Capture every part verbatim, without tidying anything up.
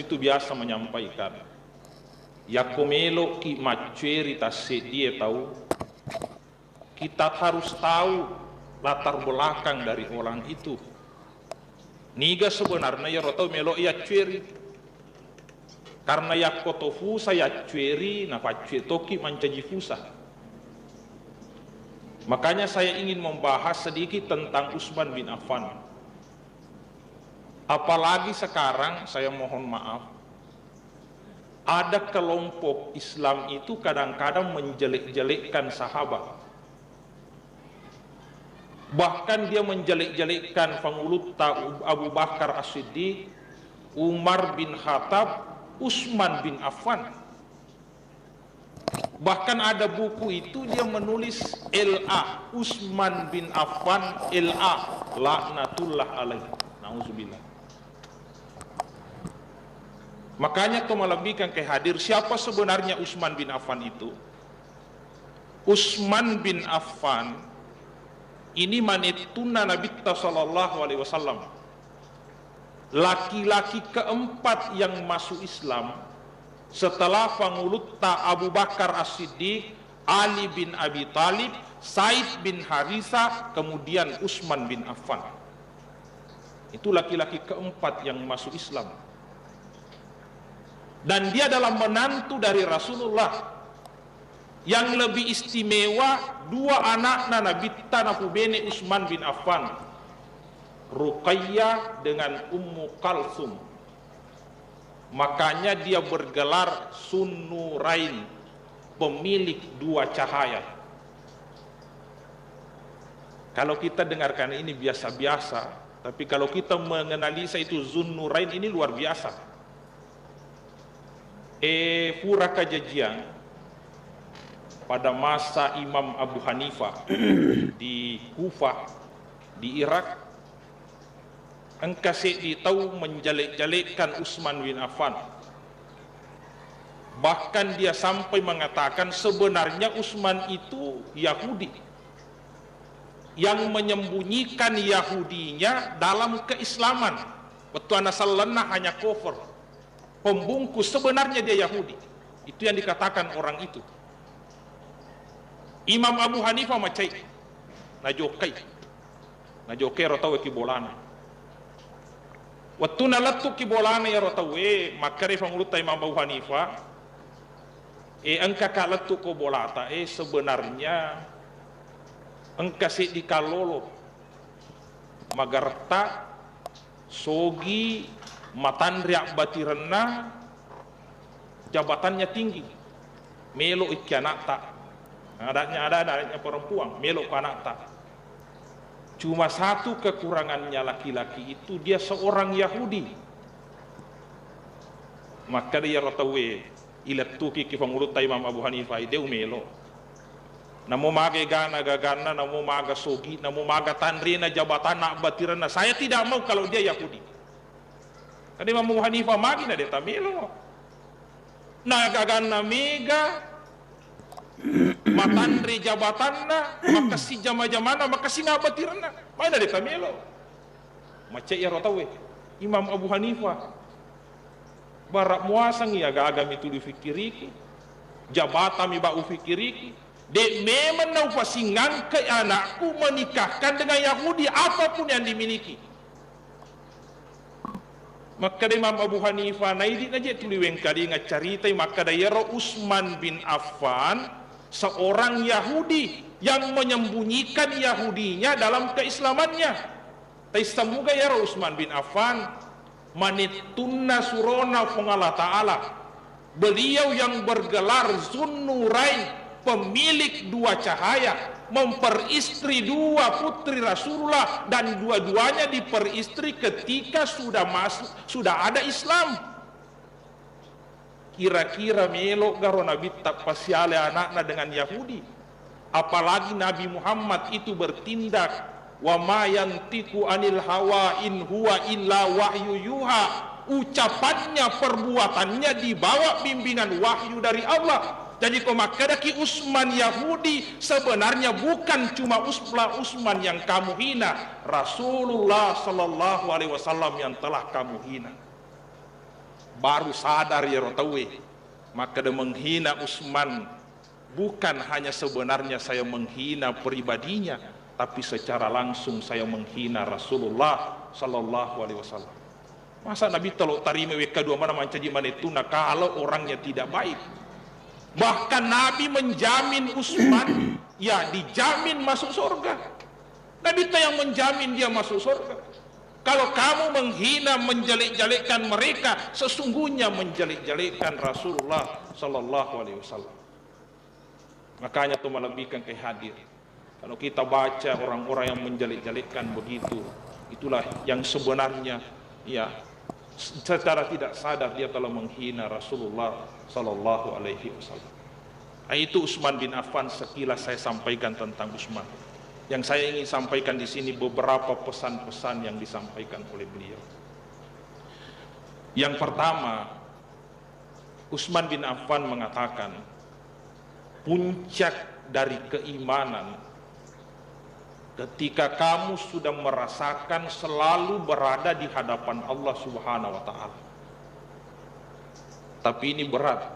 itu biasa menyampaikan, yakko melo'ki maccueri tasseddie tau, kita harus tahu latar belakang dari orang itu. Niga sebenarnya iyaro tau melo yaccueri? Karena yakko to fusa yaccueri, napaccue toki mancaji fusa. Makanya saya ingin membahas sedikit tentang Utsman bin Affan. Apalagi sekarang, saya mohon maaf, ada kelompok Islam itu kadang-kadang menjelek-jelekkan sahabat. Bahkan dia menjelek-jelekkan Pangulutta Abu Bakar As-Siddiq, Umar bin Khattab, Utsman bin Affan. Bahkan ada buku itu dia menulis L A, Utsman bin Affan L A, laknatullah alaih. Nauzubillah. Makanya, to malebbikan ke hadir, siapa sebenarnya Utsman bin Affan itu? Utsman bin Affan ini manettunna Nabitta sallallahu alaihi wasallam. Laki-laki keempat yang masuk Islam setelah Pangulutta Abu Bakar As-Siddiq, Ali bin Abi Thalib, Zaid bin Haritha, kemudian Utsman bin Affan. Itu laki-laki keempat yang masuk Islam. Dan dia adalah menantu dari Rasulullah. Yang lebih istimewa, dua anakna Nabitta napubene Utsman bin Affan, Ruqayyah dengan Ummu Kalsum. Makanya dia bergelar Zunnurain, pemilik dua cahaya. Kalau kita dengarkan ini biasa-biasa, tapi kalau kita menganalisa itu Zunnurain ini luar biasa. E, pura kajajiang pada masa Imam Abu Hanifah di Kufah, di Irak, engka seddi tau menjelek-jelekkan Utsman bin Affan. Bahkan dia sampai mengatakan sebenarnya Utsman itu Yahudi yang menyembunyikan Yahudinya dalam keislaman. Wettu ana sellenna hanya kufur. Pembungkus sebenarnya dia Yahudi. Itu yang dikatakan orang itu. Imam Abu Hanifah macai. Najokai. Najokai ro tau ki bolana. Wettu nalettu ki bolana iyaro tauwe, makkeda Pangulutta Imam Abu Hanifah, "E, engka ka lettu ko bolata, e, sebenarnya engka seddi kallolo magaretta, sogi, matanre abbatirenna, jabatannya tinggi. Melo ikki anakta." Adanya, ada, adanya perempuan, melo ko anakta. Cuma satu kekurangannya laki-laki itu, dia seorang Yahudi. Makkeda iyaro tauwe, ilettuki ki Pangulutta Imam Abu Hanifah, de umelo. Namo maga egana gaganna, namo maga sogi, namo maga tanrena, jabatanna, abbatirenna. Saya tidak mau kalau dia Yahudi. Kade Imam Abu Hanifah magi na de tamelo. Na gaganna mega, matanre jabatanna, makessing jama-jamanna, makessing abbatirenna. Mai na de tamelo. Macai iyaro tauwe. Imam Abu Hanifah. Bara muaseng iya gaga mi tuli fikiriki. Jabata mi ba ufikiriki. De memang naupasingangkai anakku menikahkan dengan Yahudi, apapun yang dimiliki. Makkeda Imam Abu Hanifah, naidi naje tuli wengkalinga caritai makkeda iyaro Utsman bin Affan seorang Yahudi yang menyembunyikan Yahudinya dalam keislamannya. Taisseng muga iyaro Utsman bin Affan manettunna surona Puang Allah Ta'ala. Beliau yang bergelar Zunnurain, pemilik dua cahaya, memperistri dua putri Rasulullah, dan dua-duanya diperistri ketika sudah masuk, sudah ada Islam. Kira-kira melo garo Nabitta pasiale anakna dengan Yahudi? Apalagi Nabi Muhammad itu bertindak, "Wa ma yantiqu anil hawa in huwa illa wahyu yuha." Ucapannya, perbuatannya dibawa bimbingan wahyu dari Allah. Jadi ko makkedaki Utsman Yahudi, sebenarnya bukan cuma Usla-, Utsman yang kamu hina, Rasulullah sallallahu alaihi wasallam yang telah kamu hina. Baru sadar iyaro tauwe, makkeda menghina Utsman, bukan hanya sebenarnya saya menghina pribadinya, tapi secara langsung saya menghina Rasulullah sallallahu alaihi wasallam. Masa Nabitta lo tarima wekka dua mana mancaji manettunna kalau orangnya tidak baik? Bahkan Nabi menjamin Utsman, ya, dijamin masuk surga. Nabitta yang menjamin dia masuk surga. Kalau kamu menghina, menjelek-jelekkan mereka, sesungguhnya menjelek-jelekkan Rasulullah sallallahu alaihi wasallam. Makanya tuh malebbikan ke hadir. Kalau kita baca orang-orang yang menjelek-jelekkan begitu, itulah yang sebenarnya, ya, secara tidak sadar dia telah menghina Rasulullah sallallahu alaihi wasallam. Nah, itu Utsman bin Affan sekilas saya sampaikan tentang Utsman. Yang saya ingin sampaikan di sini beberapa pesan-pesan yang disampaikan oleh beliau. Yang pertama, Utsman bin Affan mengatakan, puncak dari keimanan ketika kamu sudah merasakan selalu berada di hadapan Allah Subhanahu wa Ta'ala. Tapi ini berat.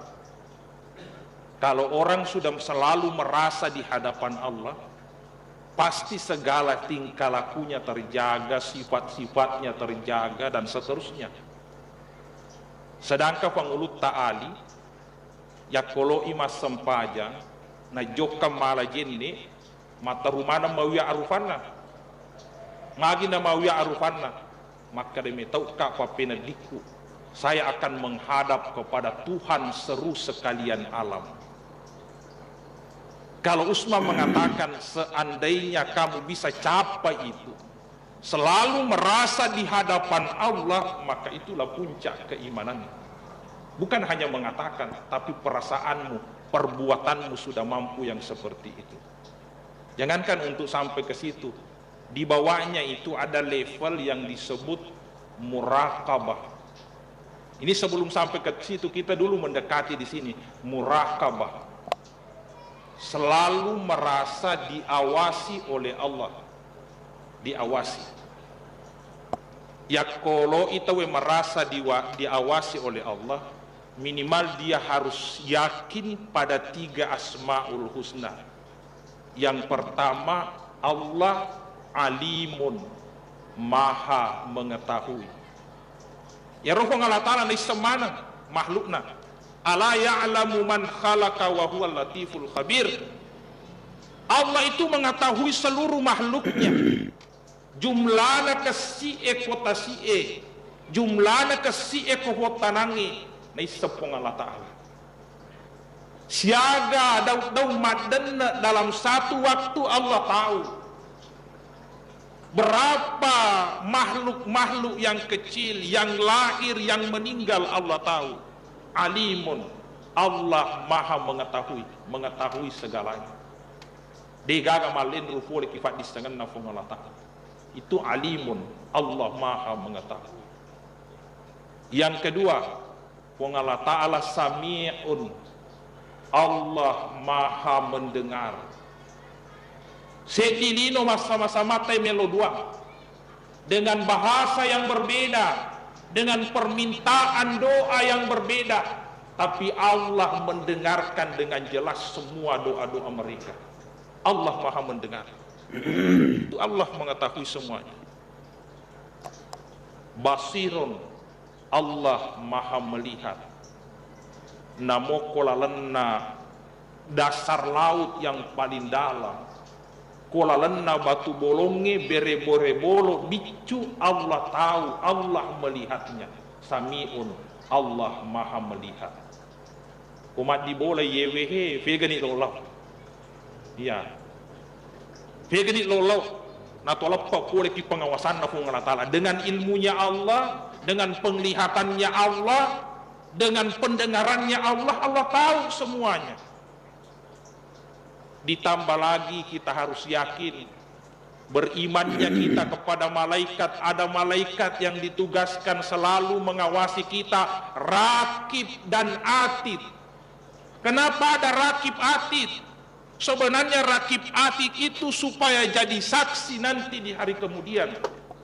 Kalau orang sudah selalu merasa di hadapan Allah, pasti segala tingkah lakunya terjaga, sifat-sifatnya terjaga, dan seterusnya. Sedangkan Pangulutta Ali, yakkoloi massempajang, najokka mala jenne, matteru maneng mawiya arufanna. Magi na mawiya arufanna? Makkeda metauka pappeneddikku, saya akan menghadap kepada Tuhan seru sekalian alam. Kalau Utsman mengatakan, seandainya kamu bisa capai itu, selalu merasa di hadapan Allah, maka itulah puncak keimanan. Bukan hanya mengatakan, tapi perasaanmu, perbuatanmu sudah mampu yang seperti itu. Jangankan untuk sampai ke situ, di bawahnya itu ada level yang disebut muraqabah. Ini sebelum sampai ke situ, kita dulu mendekati di sini, muraqabah. Selalu merasa diawasi oleh Allah. Diawasi. Yakkoloi tauwe merasa diwa-, diawasi oleh Allah, minimal dia harus yakin pada tiga Asmaul Husna. Yang pertama, Allah Alimun, Maha Mengetahui. Iyaro Puang Allah Ta'ala naisseng maneng makhlukna. Ala ya'lamu man khalaqa wa huwal latiful khabir. Allah itu mengetahui seluruh makhluknya. Jumlana kessi'e ko tasi'e, jumlana kessi'e ko huottanangnge, naisseng Puang Allah Ta'ala. Siaga daung-daung maddenne dalam satu waktu Allah tahu. Berapa makhluk-makhluk yang kecil, yang lahir, yang meninggal Allah tahu. Alimun, Allah Maha Mengetahui, mengetahui segalanya. Degaga mallenru pole ki faddissengenna Puang Allah Ta'ala. Itu Alimun, Allah Maha Mengetahui. Yang kedua, Puang Allah Ta'ala Sami'un, Allah Maha Mendengar. Seddi lino massama-samatai melo dua, dengan bahasa yang berbeda, dengan permintaan doa yang berbeda, tapi Allah mendengarkan dengan jelas semua doa-doa mereka. Allah Maha Mendengar. Itu Allah mengetahui semuanya. Basirun, Allah Maha Melihat. Namo ko lalenna dasar laut yang paling dalam, ko lalenna batu bolongnge, bere-bore bolo, biccu, Allah tahu, Allah melihatnya. Sami'un, Allah Maha Melihat. Ko maddi bola yewe he, pegani lollau. Iya. Pegani lollau. Natoleppa pole ki pengawasanna Puang Allah Ta'ala. Dengan ilmunya Allah, dengan penglihatannya Allah, dengan pendengarannya Allah, Allah tahu semuanya. Ditambah lagi kita harus yakin berimannya kita kepada malaikat. Ada malaikat yang ditugaskan selalu mengawasi kita, Rakib dan Atid. Kenapa ada Rakib Atid? Sebenarnya Rakib Atid itu supaya jadi saksi nanti di hari kemudian.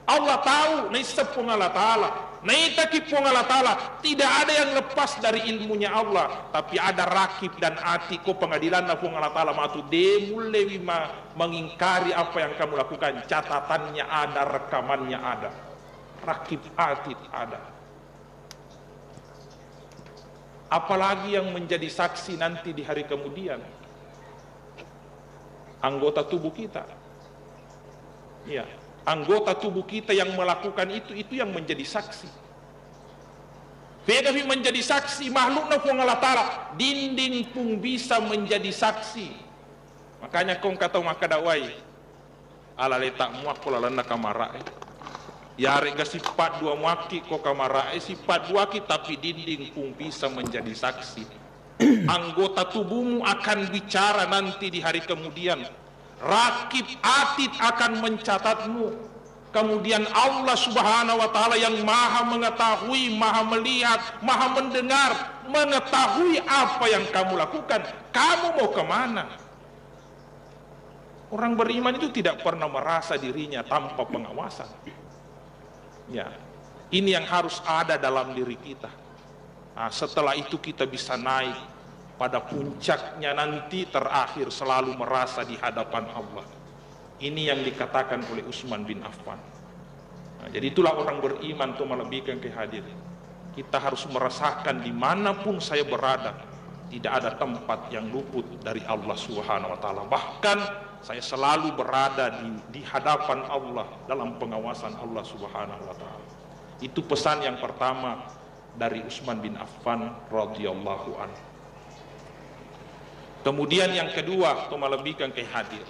Allah tahu, naisseng Puang Allah Ta'ala, naitaki Puang Allah Ta'ala, tidak ada yang lepas dari ilmunya Allah, tapi ada rakib dan atid ko pengadilanna Puang Allah Ta'ala matu, de mullewi ma-, mengingkari apa yang kamu lakukan, catatannya ada, rekamannya ada, rakib atid ada. Apalagi yang menjadi saksi nanti di hari kemudian? Anggota tubuh kita. Ya, anggota tubuh kita yang melakukan itu, itu yang menjadi saksi. Beda fi menjadi saksi makhlukna Puang Allah Ta'ala, dinding pun bisa menjadi saksi. Makanya kong kata makkeda wai, ala leta muakko lalenna kamara'e. Yarega sifat dua muakki ko kamara'e, sifat duaki, tapi dinding pun bisa menjadi saksi. Anggota tubuhmu akan bicara nanti di hari kemudian. Rakib atid akan mencatatmu. Kemudian Allah Subhanahu wa Ta'ala yang maha mengetahui, maha melihat, maha mendengar, mengetahui apa yang kamu lakukan. Kamu mau kemana? Orang beriman itu tidak pernah merasa dirinya tanpa pengawasan. Ya, ini yang harus ada dalam diri kita. Nah, setelah itu kita bisa naik pada puncaknya nanti, terakhir selalu merasa di hadapan Allah. Ini yang dikatakan oleh Utsman bin Affan. Nah, jadi itulah orang beriman tuh, malebbikan ke hadir. Kita harus merasakan dimanapun saya berada, tidak ada tempat yang luput dari Allah Subhanahu wa Ta'ala. Bahkan saya selalu berada di, di hadapan Allah, dalam pengawasan Allah Subhanahu wa Ta'ala. Itu pesan yang pertama dari Utsman bin Affan radhiyallahu anhu. Kemudian yang kedua, tuh malebbikan ke hadir.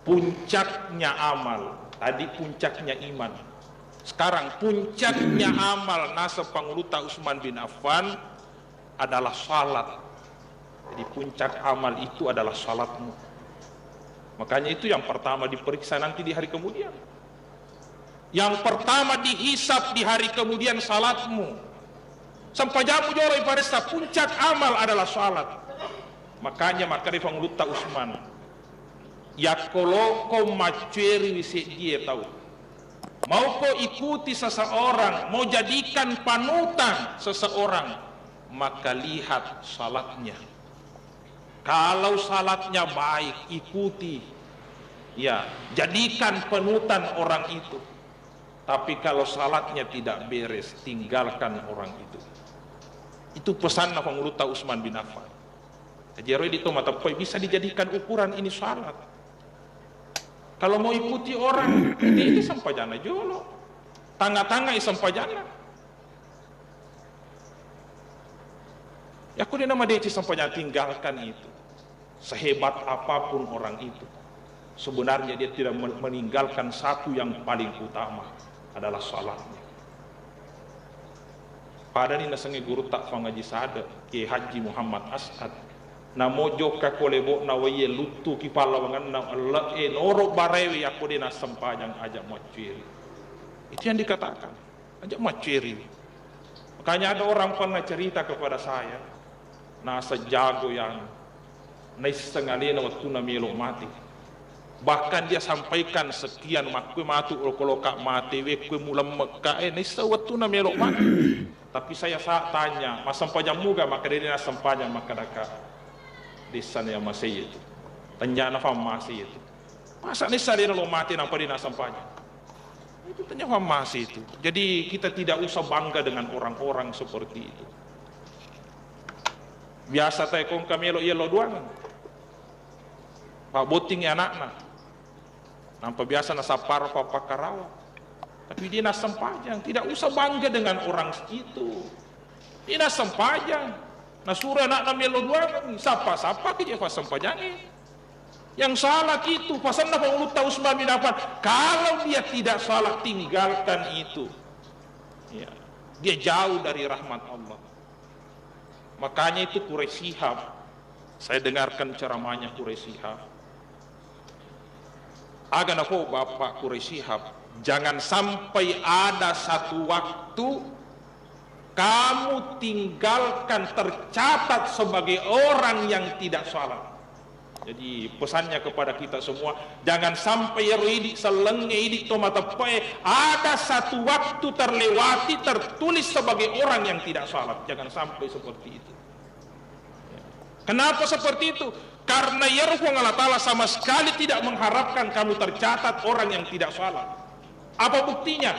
Puncaknya amal, tadi puncaknya iman. Sekarang puncaknya amal naseng Pangulutta Utsman bin Affan adalah salat. Jadi puncak amal itu adalah salatmu. Makanya itu yang pertama diperiksa nanti di hari kemudian. Yang pertama dihisab di hari kemudian salatmu. Sempajammu jolo iparessa, puncak amal adalah salat. Makanya makkeda Pangulutta Utsman, yakko loko maccueriwi seddie tau, mauko ikuti seseorang, mau jadikan panutan seseorang, maka lihat salatnya. Kalau salatnya baik, ikuti. Ya, jadikan panutan orang itu. Tapi kalau salatnya tidak beres, tinggalkan orang itu. Itu pesanna Pangulutta Utsman bin Affan. Jadi, ero idi to mateppoi bisa dijadikan ukuran ini salat. Kalau mau ikuti orang, itu sempajanna jolo. Tanga-tangai sempajanna. Yakko de' namadeceng sempajang, tinggalkan itu. Sehebat apapun orang itu, sebenarnya dia tidak men-, meninggalkan satu yang paling utama, adalah salatnya. Padani nasengnge gurutta pangaji sada, Kiai Haji Muhammad As'ad. Namo jokka ko lebo'na waiye, luttuki pallawangenna elle'e, noro baraewe, yakko de' nassempajang aja' maccueri. Itu yang dikatakan. Aja' maccueri. Makanya ada orang pernah cerita kepada saya, naseng jago yang naisseng alena wettunna melo mati. Bahkan dia sampaikan sekian, makkue matu olokoloka mate, wekkue mulemmekka, eh, naisseng wettunna melo mati. Tapi saya sa-, tanya, massempajang muga? Makkeda de' nassempajang, makkedaka, de' isseng yang masei itu. Tanyana fammasei itu. Masa naisseng alena lo mate nampa de' nassempajang? Itu tanya fammasei itu. Jadi kita tidak usah bangga dengan orang-orang seperti itu. Biasa tae kongka melo yello doang. Pabbotting anakna. Nampa biasa nasappara pappakkarawa. Tapi de' nassempajang. Tidak usah bangga dengan orang itu. De' nassempajang. Nasuro anakna melo doang, sappa-sappa ki je' fassempajangnge. Yang salat itu, pasanna Pangulutta Utsman bin Affan, kalau dia tidak salat, tinggalkan itu. Ya. Dia jauh dari rahmat Allah. Makanya itu Quraish Shihab, saya dengarkan ceramahnya Quraish Shihab. Aga nafo Bapak Quraish Shihab, jangan sampai ada satu waktu kamu tinggalkan, tercatat sebagai orang yang tidak salat. Jadi, pesannya kepada kita semua, jangan sampai iyaro idi sellengnge, idi to mateppe'e, ada satu waktu terlewati, tertulis sebagai orang yang tidak salat. Jangan sampai seperti itu. Ya. Kenapa seperti itu? Karena iyaro Puang Allah Ta'ala sama sekali tidak mengharapkan kamu tercatat orang yang tidak salat. Apa buktinya?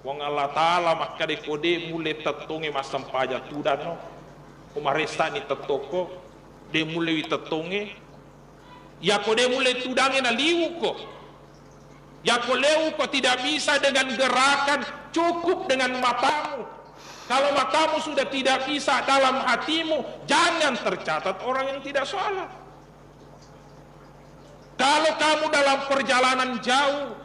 Puang Allah Ta'ala makkeda, ko de mulle tettongnge massempajang, tudanno. Ko maressani tettokko, de mullewi tettongnge. Yako de mulle tudangnge, naliwuko. Yako lewuko tidak bisa dengan gerakan, cukup dengan matamu. Kalau matamu sudah tidak bisa, dalam hatimu, jangan tercatat orang yang tidak salat. Kalau kamu dalam perjalanan jauh,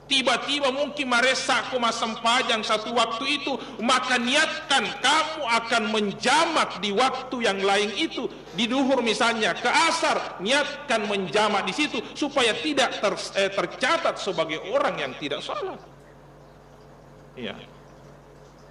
tiba-tiba mungkin maressa ko massempajang satu waktu itu, maka niatkan kamu akan menjamak di waktu yang lain itu, di duhur misalnya, ke asar, niatkan menjamak di situ supaya tidak ter-, eh, tercatat sebagai orang yang tidak salat. Iya.